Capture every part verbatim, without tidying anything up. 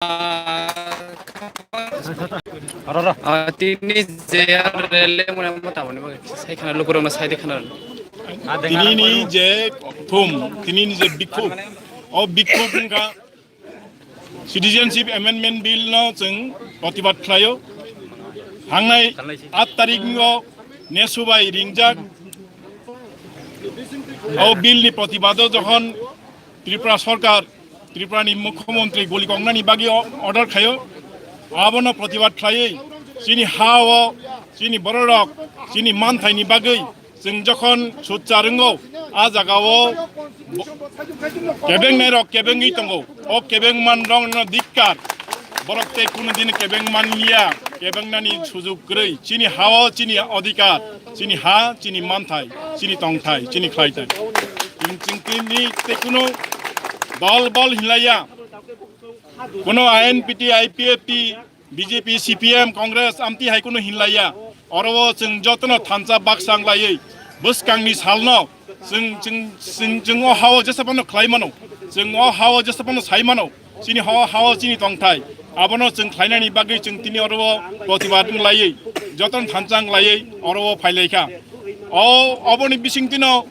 Ah, tini je ar rele muna mota muni bagwi sai khana lukurokno sai de khana. Tini ni je thum, tini ni je bikhuk, o bikhuk wngkha Citizenship Amendment Bill no chwng protibad khlaio. Hangnai aat tarikh o nesu bai ringjak o bill ni protibado jokhon Tripura Sarkar, Tripura ni Mukhyamantri guli kongnani bagwi o-, order khaio, abono protibad khlaiwi chini ha o, chini bororok, chini manthai ni bagwi chwng jokhon sutcha rwngo, a jaga o bo-, kebeng nai rok kebengwi tongo, o kebeng man rok no dikkar, borok tei kunu din kebeng man liya, kebeng nani sujug kwrwi, chini ha o chini adhikar. Chini ha, chini manthai, chini tongthai, chini khlaitai. Chini, chini, chini tei kuno dol bol hinlaiya. Kuno I N P T, I P F T, B J P, C P M, Congress, amti hai kuno hinlaiya. Oro o chwng jotono thansa baksa wng laiwi bwskangni salno chwng, chwng, chwng, chwng o ha o jesa phano khlai mano, chwng o ha o jesa phano sai mano. Chini ha, ha o chini tongthai, abono chwng khlainani bagwi chwng tini oro o protibad wng laiwi, jotono thansa wng laiwi oro o phai lai kha. O, oboni bising tino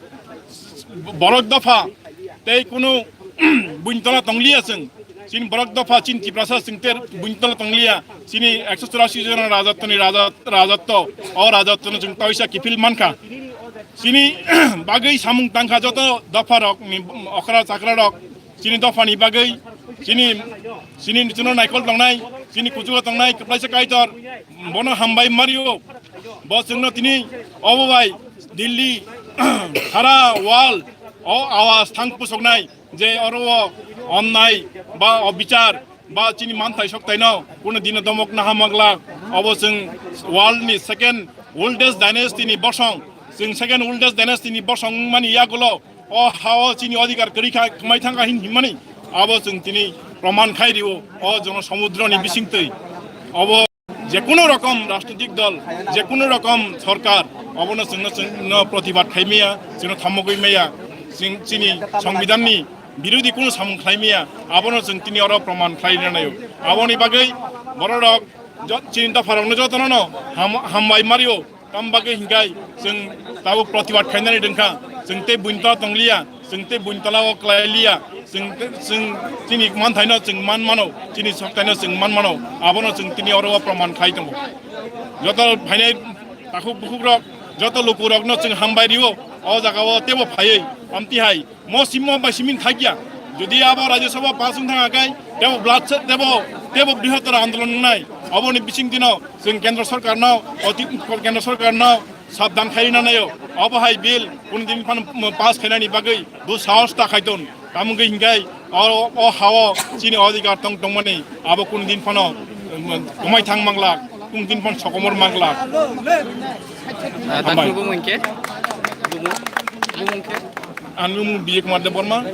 borok dopha tei kunu buini tola tong liya chwng. Chini borok dopha, chini Tiprasa chwng tei buini tola tong liya. Chini ekso churasi jona rajotwni rajot-, rajotwo, o rajotwono chwng toisa kiphil man kha. Chini bagwi samung tang kha joto dopha rokni okra chakra rok. Chini dophani bagwi, chini, chini chwngno naikol tongnai, chini kuchugo tongnai, kwplaisa Kaitor, bono hambai mario. Bo chwngno tini obo bai Delhi, sara world o awas thang pusoknai, je oro o onnai ba o bichar ba chini manthai soktaino kuno dino domok naha manglak. Obo chwng world ni second oldest dynasty ni bosong, chwng second oldest dynasty ni bosong wngmani yagulo o ha o chini adhikar kwrwi kha, kwmai thang kha hin hinmani abo chwng tini proman khai rio o jono somudro ni bising twi. Obo je kuno rokom rajnitik dol, je kuno rokom sorkar, obono chwngno, chwngno protibad khai maya, chwngno thamogwi maya, chwng chini songbidan ni birodhi kuno samung khlai maya, abono chwng tini oro proman khlai rinaio. Aboni bagwi bororok jot-, chini dopharokno jotono no ham-, hambai mario. Tam bagwi hinkhai chwng tabuk protibad khainani dwngkha, chwng tei buini tola tongliya, chwng tei buini tola o kwlai liya, chwng, chwng chini manthaino chwng man mano, chini soktaino chwng man mano, abono chwng tini oro o proman khlai tongo. Joto phainai takhuk bukhuk rok, joto lukurokno chwng hambai rio, o jaga o teibo phaiwi, amtwi hai. Mo simo bai simin thakya. Jodi abo Rajya Sabha pass wng thang akai, tebo blood se-, tebo, tebo brihotor andolon wngnai. Aboni bising dino chwng Kendra Sarkar no, oti-, Kendra Sarkar no sabdan khaina nayo. Abo hai bill kun din phan pass khainani bagwi bo sahos ta khaiton. Tamungwi hingai o, o hao chini adhikar tong tongmani abo kun din phano, um, kwmai thang mangla, kun din phan sokomor mangla. Ah, Hambai. Tangkhu bumung khe? Bumung? Bumung khe? Ani bumung Bijoy Kumar Debbarma.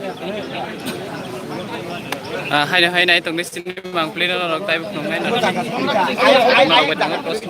Ah, haino hai nai tongni sini mangpli no norok tai buknong nai norok. Norok bai tangma kos.